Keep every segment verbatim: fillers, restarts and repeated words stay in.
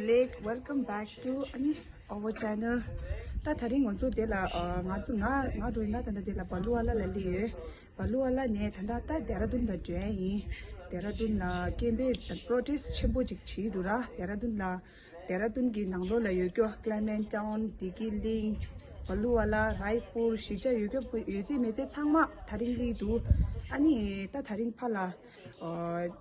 ལེགས། Welcome back to ཨ་ནི་our channel. ད་དེ་རིང་ང་ཚོ་དེ་ལ་ཨ་ང་ཚོ་ང་ང་འགྲོ་ཡིན་ན་ད་ལྟ་དེ་ལ་བ་ལུ་ཨ་ལ་ལ་སླེབས་ཡོད། བ་ལུ་ཨ་ལ་ནས་ད་ལྟ་ད་ལྡེ་ར་ལྡུན་ལ་འགྲོ་ཡ་ཡིན། ལྡེ་ར་ལྡུན་ལ་སྐད་འབོད་པྲོ་ཊེ་སི་ཊི་ཆེན་པོ་ཅིག་བྱེད་ཀྱི་འདུག་ར། ལྡེ་ར་ལྡུན་ལ་ལྡེ་ར་ལྡུན་གྱི་ནང་ལོགས་ལ་ཡོད་སྐྱོ་ཀླེ་མེན་ཊའུན། བདེ་སྐྱིད་གླིང་། བ་ལུ་ཨ་ལ། རའི་པུར། གཞིས་ཆགས་ཡོད་སྐྱོ་ཡོད་ཚད་མེད་ཚད་ཚང་མ་དེ་རིང་སླེབས་འདུག་ཨ་ནི་ད་དེ་རིང་ཕར་ལ་ཨ་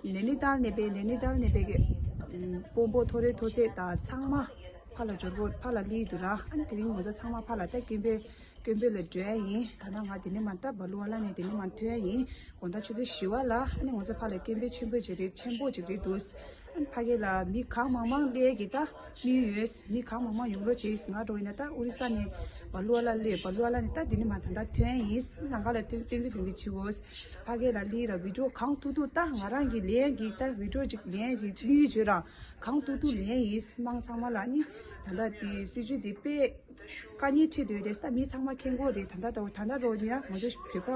ནེ་ནི་ཏཱལ་ནས་པའི་ནེ་ནི་ཏཱལ་ནས་པའི་གི་ཨམ་དཔོན་པོ་ཐོ་རེ་ཐོ་ཚེ་དང་ཚང་མ་ཕར་ལ་འབྱོར་གོ་ཕར་ལ་སླེབས་འདུག་ར། ཨ་ནི་དེ་རིང་ང་ཚོ་ཚང་མ་ཕར་ལ་ད་སྐད་འབོད་སྐད་འབོད་ལ་འགྲོ་ཡ་ཡིན། ད་ནང་ང་དེ་ནས་མར་ད་བ་ལུ་ཨ་ལ་ནས་དེ་ནས་མར་ཐོན་ཡ་ཡིན། དགོང་དག་ཆུ་ཚོད་བཞི་པ་ལ་ཨ་ནི་ང་ཚོ་ཕར་ལ་སྐད་འབོད་ཆེན་པོ་ཅིག་རེད། ཆེན་པོ་ཅིག་རེད་འདུག་ཨ་ནི་ཕ་གི་ལ་མི་གང་མང་མང་སླེབས་ཀྱི་ད་དམིགས་ཡོད། མི་གང་མང་མང་ཡོང་རོགས་བྱེད། ང་འགྲོ་ཡིན་ན་ད་ཨོ་རི་ས་ནས་བ་ལུ་ཨ་ལ་སླེབས། བ་ལུ་ཨ་ལ་ནས་ད་དེ་ནས་མར་ད་ད་ཐོན་ཡ་ཡིན། ནང་ཁ་ལ་སྟོན་སྟོན་གི་སྟོན་གི་བྱེད་འོ། ཕ་གི་ལ་སླེབས་ར་བི་ཌིའོ་གང་ཐུབ་ཐུབ་ད་ང་རང་གི་ལན་གྱི་ད་བི་ཌིའོ་ཅིག་ལན་ཅིག་བླུགས་བྱོས་ར། གང་ཐུབ་ཐུབ་ལན་ཡིན། དམངས་ཚང་མ་ལ་ནི་ད་ལྟ་དེ་སྲིད་ཇུས་དེ་དཔེ་དཀའ་ངལ་འཕྲད་འདུག་དེ་ས་མི་ཚང་མ་མཁྱེན་གྱི་རེད། ད་ལྟ་ད་ད་ལྟ་རོ་ནི་ང་ཚོ་བོད་པ་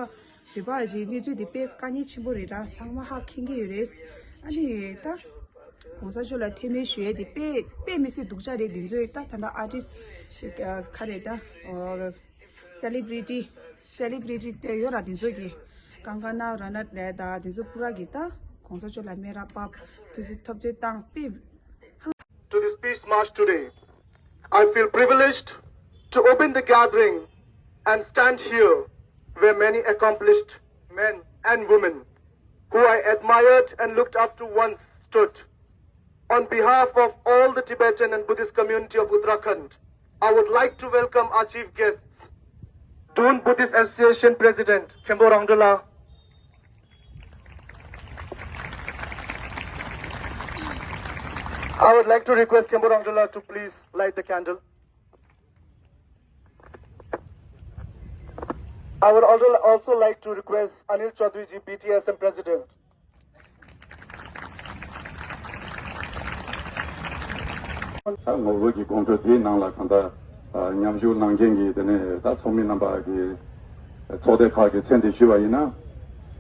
བོད་པ་རེད། གནས་ཚུལ་དེ་དཔེ་དཀའ་ངལ་ཆེན་པོ་རེད་ར། ཚང་མ་ཧ་མཁྱེན་གྱི་ཡོད་རེད། ཨ་ནི་ད་གོང་ས་མཆོག་ལ་མཐེ་མོ་གཞུ་ཡས་དེ་དཔེ་དཔེ་མི་སྲིད་སྡུག་ཅག་རེད། དེ་ཚོ་ད་ད་ལྟ་ཨར་ཊིསི་ཊི་ཁ་རེད་ད། སེ་ལི་བྷི་རི་ཊི་སེ་ལི་བྷི་རི་ཊི་དེ་ཡོད་ར། དེ་ཚོ་གི་ཀང་ཀ་ན་ར་ནཊ་ལབ་ད་དེ་ཚོ་པུ་ར་གི་ད་གོང་ས་མཆོག་ལ་སྨད་ར་བབས། དེ་ཚོ་འཐབ་རྩོད་བཏང་པས། To this peace march today, I feel privileged to open the gathering and stand here where many accomplished men and women who I admired and looked up to once stood. On behalf of all the Tibetan and Buddhist community of Uttarakhand, I would like to welcome our chief guests, Dun Buddhist Association President Khenpo Rangdrol. I would like to request Khenpo Rangdrol to please light the candle. I would also, also like to request Anil Chaudhary ji, B T S M President. ད་ངོ་རྒོལ་གྱི་དགོང་དྲོ་དེའི་ནང་ལ་གང་ལྟར་ཨ་མཉམ་ཞུགས་གནང་མཁན་གྱི་དེ་ནས་ད་ཚོགས་མི་རྣམ་པ་གི་ཚོགས་སྡེ་ཁག་གི་མཚན་དེ་ཞུས་པ་ཡིན་ན།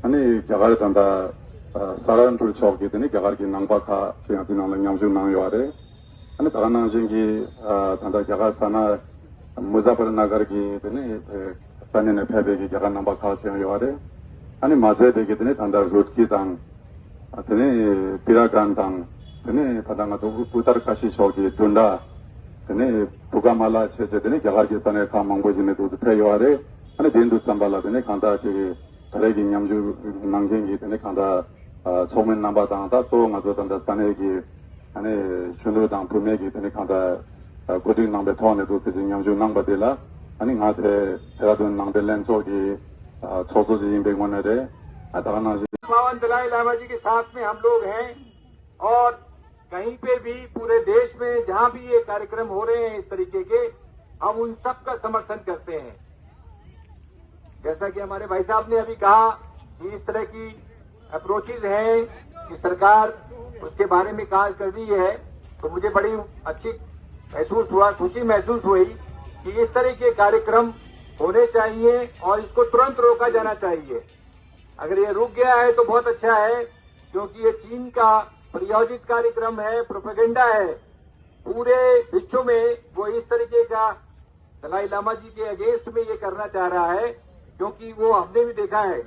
ཨ་ནི་རྒྱ་གར་ད་ལྟ་ཨ་ས་ར་ནྟུར་ཕྱོགས་ཀྱི་དེ་ནས་རྒྱ་གར་གྱི་ནང་པ་ཁག་ཅིག་ཡང་དེ་ནང་ལ་མཉམ་ཞུགས་གནང་ཡོད་རེད། ཨ་ནི་ད་ག་ནང་བཞིན་གྱི་ཨ་ད་ལྟ་རྒྱ་གར་ས་གནས་མུ་ཛ་ཕར་ན་གར་གྱི་དེ་ནས་ཨ་ས་གནས་ནས་ཕེབས་པའི་གི་རྒྱ་གར་ནང་པ་ཁག་ཅིག་ཡང་ཡོད་རེད། ཨ་ནི་མ་ཚད་པའི་གི་དེ་ནས་ད་ལྟ་རུར་ཀི་དང་། དེ་ནས་པི་ར་གན་དང་། དེ་ནས་ད་ལྟ་ང་ཚོ་ཨུ་ཏར་ཀ་ཤི་ཕྱོགས་ཀྱི་ཌུན་ཌ། དེ་ནས་བུ་ག་མ་ལ་བྱས་བྱས་དེ་ནས་རྒྱ་གར་གྱི་ས་གནས་ཁག་མང་པོ་ཞིག་ནས་འདུག་སེ་ཕེབས་ཡོད་རེད། ཨ་ནི་དེ་འདུག་ཙམ་པ་ལ་དེ་ནས་གང་ལྟར་ཅིག་ད་རེས་ཀྱི་མཉམ་ཞུགས་གནང་མཁན་གྱི་དེ་ནས་གང་ལྟར་ཚོགས་མི་རྣམ་པ་དང་ད་གཙོ་བོ་ང་ཚོ་ད་ལྟ་ས་གནས་ཀྱི་ཨ་ནི་གཞོན་ནུ་དང་བུད་མེད་ཀྱི་དེ་ནས་གང་ལྟར་གོ་སྒྲིག་གནང་པའི་ཐོག་ནས་འདུག་སེ་ཅིག་མཉམ་ཞུགས་གནང་པ་དེ་ལ་ཨ་ནི་ང་དེ་ཌེ་ར་ལྡུན་ནང་པའི་ལྷན་ཚོགས་ཀྱི་ཚོགས་གཙོ་ཅིག་ཡིན་པའི་ངོས་ནས་རེད། ཨ་ད་ག་ནང་བཞིན། पावन दलाई लामा जी के साथ में हम लोग हैं और कहीं पे भी पूरे देश में जहां भी ये कार्यक्रम हो रहे हैं इस तरीके के, हम उन सब का समर्थन करते हैं। जैसा कि हमारे भाई साहब ने अभी कहा कि इस तरह की अप्रोचेज हैं कि सरकार उसके बारे में काम कर रही है, तो मुझे बड़ी अच्छी महसूस हुआ, खुशी महसूस हुई कि इस तरह के कार्यक्रम होने चाहिए और इसको तुरंत रोका जाना चाहिए। अगर ये रुक गया है तो बहुत अच्छा है, क्योंकि ये चीन का प्रायोजित कार्यक्रम है, प्रोपेगेंडा है। पूरे विश्व में वो इस तरीके का दलाई लामा जी के अगेंस्ट में ये करना चाह रहा है, क्योंकि वो हमने भी देखा है।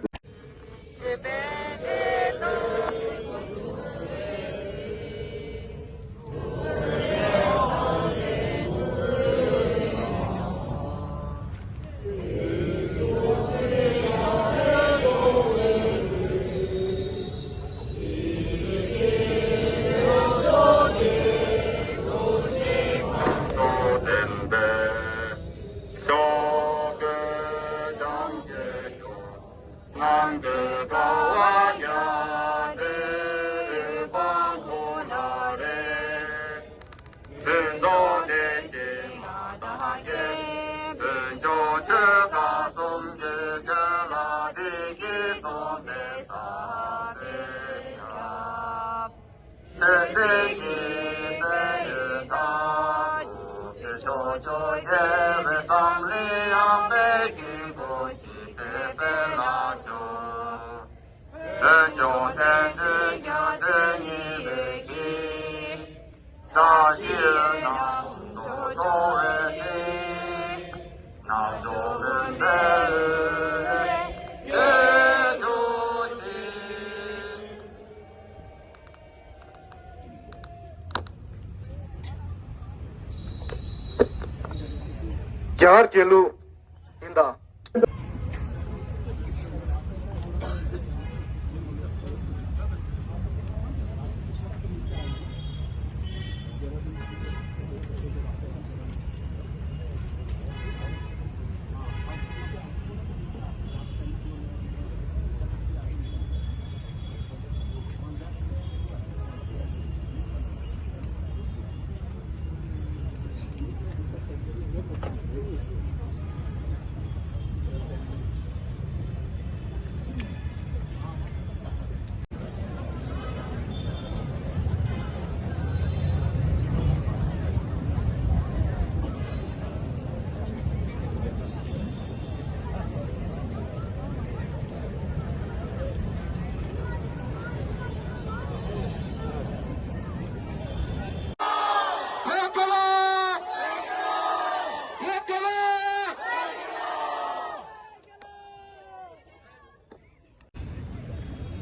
རྒྱ་གར་རྒྱལ་གླུ་ཡིན་དང་།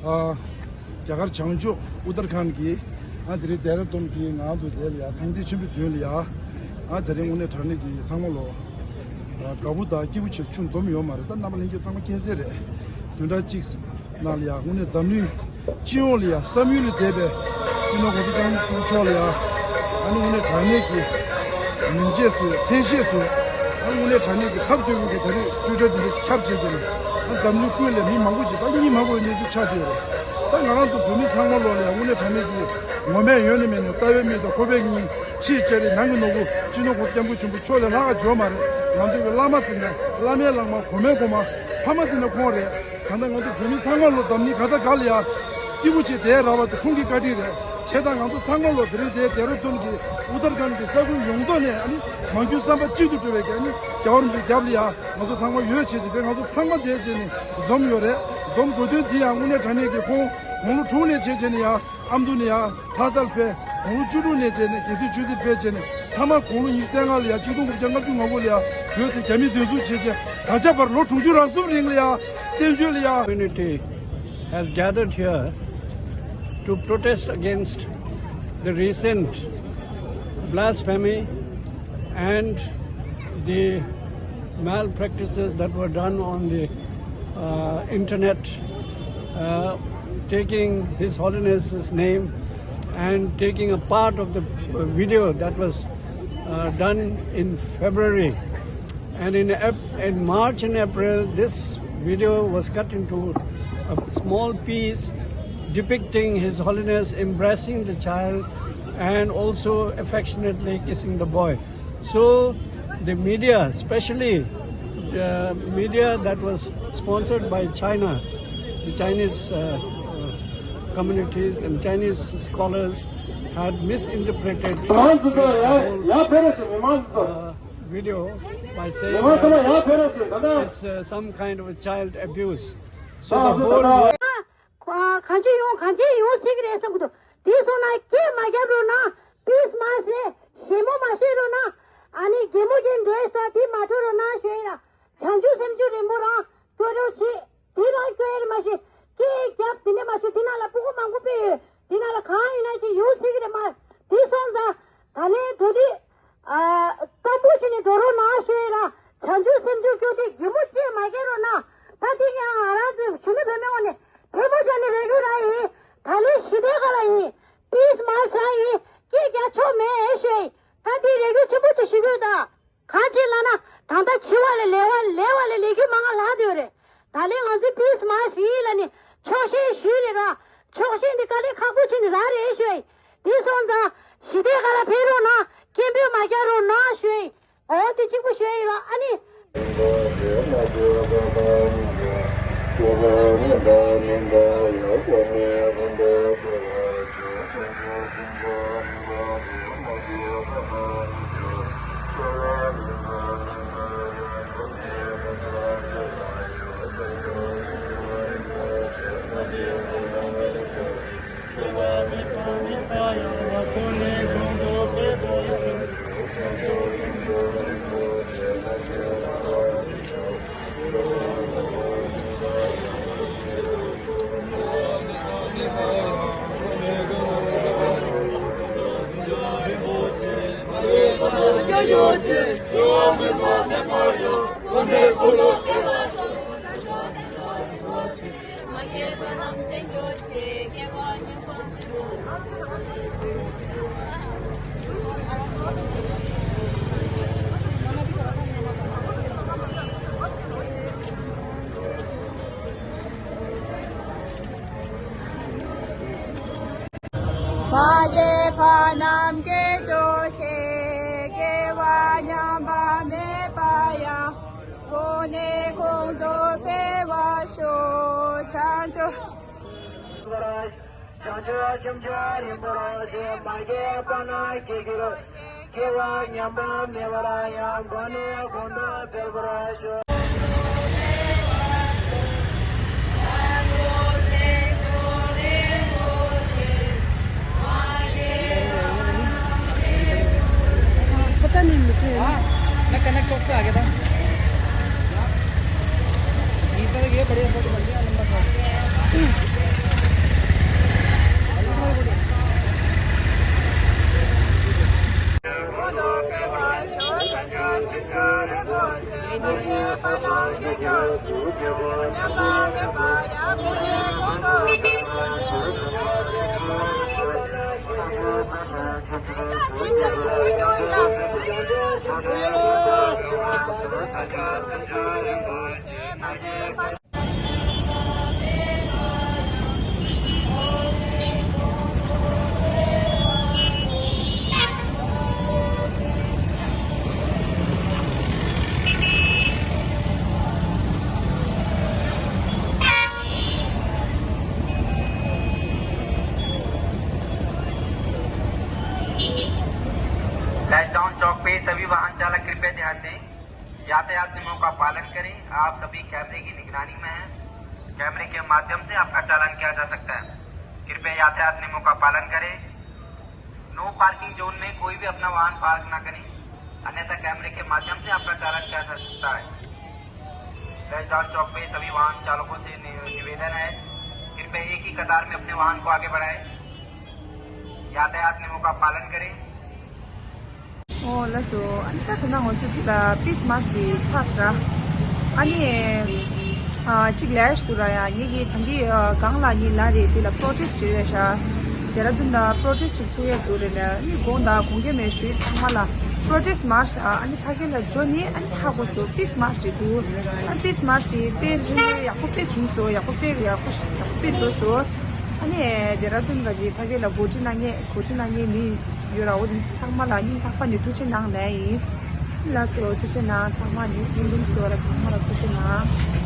ཨ། རྒྱ་གར་བྱང་ཕྱོགས་ཨུ་ཏར་ཁཱན་གྱི་ཨ་དེ་རིང་ལྡེ་ར་ལྡུན་གྱི་ངང་དུ་དེ་ལ་ཡ་ཐང་སྟེང་ཆེན་པོའི་མདུན་ལ་ཡ། ཨ་དེ་རིང་དངོས་གནས་དྲང་གནས་ཀྱི་ཚང་མ་ལོ། ཨ་དགའ་པོ་དང་སྐྱིད་པོ་བྱེད་ཆུང་འཛོམས་ཡོད་མ་རེད། ད་རྣམ་པ་ལྷན་རྒྱས་ཚང་མ་མཁྱེན་གསལ་རེད། བདུན་ཕྲག་གཅིག་ནང་ལ་ཡ་དངོས་གནས་འཛམ་གླིང་སྤྱི་ཡོངས་ལ་ཡ་བསམ་ཡུལ་ལས་འདས་པའི་སྤྱི་ནོར་གོང་ས་སྐྱབས་མགོན་ཆེན་པོ་མཆོག་ལ་ཡ། ཨ་ནི་དངོས་གནས་དྲང་གནས་ཀྱི་ཉིན་བྱེད་བཟོས་མཚན་ཤས་བཟོས། ཨ་ནི་དངོས་གནས་དྲང་གནས་ཀྱི་ཐབས་སྐྱོ་པོ་གི་ད་རེས་ཊུའི་ཊར་འདི་འདྲ་ཞིག་ཁྱབ་བྱས་བྱས་ནས། ཨ་འཛམ་གླིང་ཀུན་ལ་མི་མང་པོ་ཅིག་ད་གཉིད་མ་ཁུག་གནས་ཚུལ་ཆགས་བསྡད་ཡོད་རེད། ད་ང་རང་ཚོ་བོད་མི་ཚང་མ་ལོག་ལ་ཡ་དངོས་གནས་དྲང་གནས་ཀྱི་ངོ་མས་ཡོད་ནི་མེད་ནི་ལྟ་བའི་མིག་དང་ཁོ་པའི་སྙིང་། ཕྱིའི་ལྕགས་རི་ནང་གི་ནོར་བུ་སྤྱི་ནོར་གོང་ས་སྐྱབས་མགོན་ཆེན་པོ་མཆོག་ལས་ལྷག་ག་འཇོག་མ་རེད། ང་ཚོ་གི་བླ་མ་ཟེར་ན་བླ་མའི་བླ་མ། གོང་མའི་གོང་མ། ཕ་མ་ཟེར་ན་ཁོང་རེད། ད་ལྟ་ང་ཚོ་བོད་མི་ཚང་མ་ལོ་འཛམ་གླིང་ག་ས་ག་ལ་ཡ་སྐྱིད་པོ་བྱས་བསྡད་རག་པ་དེ་ཁོང་གི་བཀའ་དྲིན་རེད། བྱས་ཙང་ང་ཚོ་ཚང་མ་ལོ་དེ་རིང་དེ་ལྡེ་ར་ལྡུན་གྱི་ཨུ་ཏར་ཁཱན་གྱི་ས་ཁུལ་ཡོངས་རྫོགས་ནས་ཨ་ནི་མ་གྱུར་བསམ་པ་གཅིག་ཏུ་གྲོལ་བའི་གི་ཨ་ནི་རྒྱལ་བ་རིན་པོ་ཆེའི་རྒྱབ་ལ་ཡ་ང་ཚོ་ཚང་མ་ཡོད་བྱས་བྱས་དེ་ང་ཚོ་ཚང་མ་དེ་བྱས་ནས་འཛོམས་ཡོད་རེད། འཛོམས་དགོས་དོན་དེ་ཡང་དངོས་གནས་དྲང་གནས་ཀྱི་ཁོང་དགུང་ལོ་དྲུག་ནས་བྱས་བྱས་ནས་ཡ། ཨ་མདོ་ནས་ཡ་ལྷ་སར་ཕེབས། དགུང་ལོ་བཅུ་དྲུག་ནས་བྱས་ནས་རྒྱལ་སྲིད་ཆོས་སྡེ་ཕེབས་བྱས་ནས་མཐའ་མ་དགུང་ལོ་ཉི་ཤུ་རྩ་ལྔ་ལ་ཡ་ཆིག་སྟོང་དགུ་བརྒྱ་ལྔ་བཅུ་ང་དགུ་ལ་ཡ་བོད་དེ་རྒྱ་མིས་འཛིན་བཟུང་བྱས་བྱས་ད་ཆ་བར་ལོ་དྲུག་ཅུ་རང་གསུམ་རིང་ལ་ཡ་བཙན་བྱོལ་ལ་ཡ། Community has gathered here to protest against the recent blasphemy and the malpractices that were done on the uh, internet, uh, taking His Holiness's name and taking a part of the video that was uh, done in February. And in, Ap- in March and April, this video was cut into a small piece depicting His Holiness embracing the child and also affectionately kissing the boy. So the media, especially the media that was sponsored by China, the Chinese uh, uh, communities and Chinese scholars had misinterpreted the whole uh, video by saying that it's uh, some kind of a child abuse. So the whole world གང་ཅི་ཡོང་གང་ཅི་ཡོང་ཟེར་གི་རེད་བསམ་གི་འདུག་དེ་སོང་ན་སྐད་མ་རྒྱབ་རོགས་གནང་། པིས་མ་བཤད། ཞེ་མོ་མ་བཤད་རོགས་གནང་། ཨ་ནི་རྒན་མོ་རྒན་འགྲོ་ཡས་ས་དེ་མ་འགྲོ་རོགས་གནང་ཞུ་ཡས་ར། བྱང་ཆུབ་སེམས་མཆོག་རིན་པོ་རང་སྐྱོ་རོགས་བྱེད། དེ་རང་སྐྱོ་ཡས་ར་མ་ཤེས། སྐད་རྒྱབ་དེ་ནས་མ་ཤེས། དེ་ནང་ལ་སྤུ་གུ་མང་པོ་དཔེ་ཡོད། དེ་ནང་ལ་གང་ཡིན་ན་ཞིག་ཡོང་སྲིད་གི་རེད་མ། དེ་སོང་ཙང་ད་ལན་འགྲོ་དུས། ཨ། དམ་པོ་བྱས་ནས་འགྲོ་རོགས་གནང་ཞུ་ཡས་ར། བྱང་ཆུབ་སེམས་མཆོག་སྐྱོ་དུས་རྒན་མོ་སྐད་མ་རྒྱབ་རོགས་གནང་། ད་དེ་ཡང་ང་རང་ཚོའི་གཞོན་ནུ་བུད་མེད་འོག་ནས་ཐལ་མོ་སྦྱར་ནས་རེ་སྐུལ་ར་ཡིན། ད་ལན་ཞི་བདེ་ག་ལ་ཡིན། པིས་མ་བྱ་ཡིན། སྐད་རྒྱག་ཆོག་མེད་ཞུ་ཡིན། ད་དེ་རེ་སྐུལ་ཆེན་པོ་ཅིག་ཞུ་གི་ཡོད་ད། གང་ཅི་ལབ་ན་ད་ལྟ་འཆི་བ་ལས་ལེགས་པ་ལེགས་པ་ལས་ལེགས་རྒྱུ་མང་ང་ལབ་བསྡད་ཡོད་རེད། ད་ལན་ང་ཚོས་པིས་མ་ཞིག་ཡིན་ལབ་ནས་ཆོག་ཤེས་ཞུས་རེད་ར། ཆོག་ཤེས་འདི་དཀའ་ལས་ཁག་པོ་བྱས་ནས་རག་རེད་ཞུ་ཡིན། དེ་སོང་ཙང་ཞི་བདེ་ག་ལ་ཕེབས་རོགས་གནང་། སྐད་འབོད་མ་རྒྱག་རོགས་གནང་ཞུ་ཡིན། འོ་དེ་གཅིག་པུ་ཞུ་ཡིན་ར། ཨ་ནི། མ་རྒན་པ་རྣམས་དགེ་སྦྱོར་ཆེ། དགེ་བ་ཉམས་པ་མེད་པ་ཡང་། གོང་ནས་གོང་དུ་འཕེལ་བར་ཤོག། བྱང་ཆུབ། བྱང་ཆུབ་སེམས་མཆོག་རིན་པོ་ཆེ། མ་རྒན་པ་རྣམས་དགེ་སྦྱོར་ཆེ། དགེ་བ་ཉམས་པ་མེད་པར་ཡང་། གོང་ནས་གོང་དུ་འཕེལ་བར་ཤོག། पता नहीं मुझे। हाँ, मैं कनेक्ट चौक पे आ गया था। गीता तो ये बढ़िया फोटो बन गया, नंबर था। फ्लैश डाउन चौक पे सभी वाहन चालक कृपया ध्यान दें। यातायात नियमों का पालन करें। आप सभी कैमरे की निगरानी में हैं। कैमरे के माध्यम से आपका चालान किया जा सकता है। कृपया यातायात नियमों का पालन करें। नो पार्किंग जोन में कोई भी अपना वाहन पार्क ना करें, अन्यथा कैमरे के माध्यम से आपका चालान किया जा सकता है। फ्लैश डाउन चौक पे सभी वाहन चालकों से नि-, निवेदन है, कृपया एक ही कतार में अपने वाहन को आगे बढ़ाएं। यातायात नियमों का पालन करें। ཨོ་ལགས་སོ། ཨ་ནི་ད་ད་ང་ཚོ་འདི་ལ་པིས་མར་ཆི་ཚར་སོང་། ཨ་ནི་ཨ་གཅིག་ལས་འདུག་ར། ཡ་ངེད་ཀྱི་ད་གི་ཨ་སྒང་ལ་ངའི་ལ་རེད། འདི་ལ་པྲོ་ཊེ་སི་བྱེད་རེད་ཤག། ཌེ་ར་ཌུན་ལ་པྲོ་ཊེ་སི་ཚུགས་ཡས་འདུག་རེད་ལ། ཨ་ནི་དགོངས་དག་དགོངས་འགལ་མེད་ཞུ་ཡས། ཚང་མ་ལ་པྲོ་ཊེ་སི་མར་ཆི། ཨ་ནི་ཕ་གི་ལ་འབྱོར་ནས་ཨ་ནི་ཧ་གོ་སོང་། པིས་མར་ཆི་རེད་འདུག། ཨ་པིས་མར་ཆི་དེ་དཔེ་ཡག་པོ་དཔེ་བྱུང་སོང་། ཡག་པོ་དཔེ་ཡག་པོ་ཡག་པོ་དཔེ་འགྲོ་སོང་། ཨ་ནི་ཌེ་ར་ཌུན་ག་ཅིག་ཕ་གི་ལ་འགོ་ཁྲིད་གནང་མཁན་འགོ་ཁྲིད་གནང་མཁན་མི་ཡོད་ར། འོ་དེ་ཚང་མ་ལ་སྙིང་ཐག་པ་ནས་ཐུགས་རྗེ་གནང་ལབ་ཡིན། ལགས་སོ། ཐུགས་རྗེ་གནང་། ཚང་མ་ནི་སྙིང་རླུང་གསོ་བ་ལ་ཚང་མ་ལ་ཐུགས་རྗེ་གནང་།